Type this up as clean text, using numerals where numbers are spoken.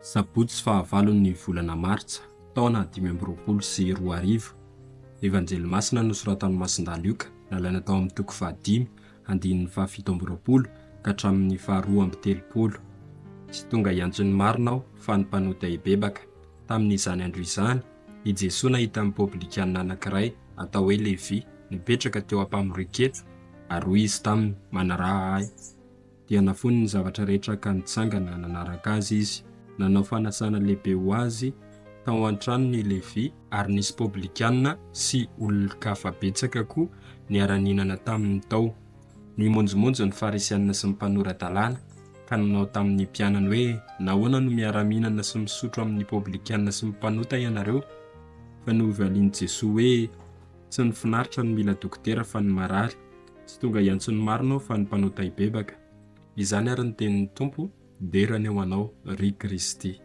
Sabotsy fahavalon'ny volana martsa, taona 2025. Evanjely Masina nosoratan'i Masindahy Lioka, nalaina tao amin'ny toko fahadimy, andininy fahafito amby 20 ka hatramin'ny faharoa amby 30. Tsy tonga hiantso ny marina aho, fa ny mpanota hibebaka. Tamin'izany andro izany, i Jesoa nahita ny poblikanina anankiray, atao hoe Levy, nipetraka teo am-pamorian-ketra, ary hoy Izy taminy, Manaraha Ahy. Dia nafoiny ny zavatra rehetra ka nitsangana nanaraka Azy izy. Nanao fanasana lehibe ho azy tao an-tranony i Levy, ary nisy poblikanina sy olon-kafa betsaka koa niara-nihinana taminy tao. Nimonjomonjo ny Farisianina sy ny mpanora-dalàna, ka nanao tamin'ny mpianany hoe, Nahoana no miara-mihinana sy misotro amin'ny poblikanina sy ny mpanota ianareo? Fa novalian'i Jesoa hoe, Tsy ny finaritra no mila dokotera fa ny marary. Tsy tonga hiantso ny marina aho fa ny mpanota hibebaka. Izany ary ny tenin'ny Tompo, dera anie ho anao, ry Kristy.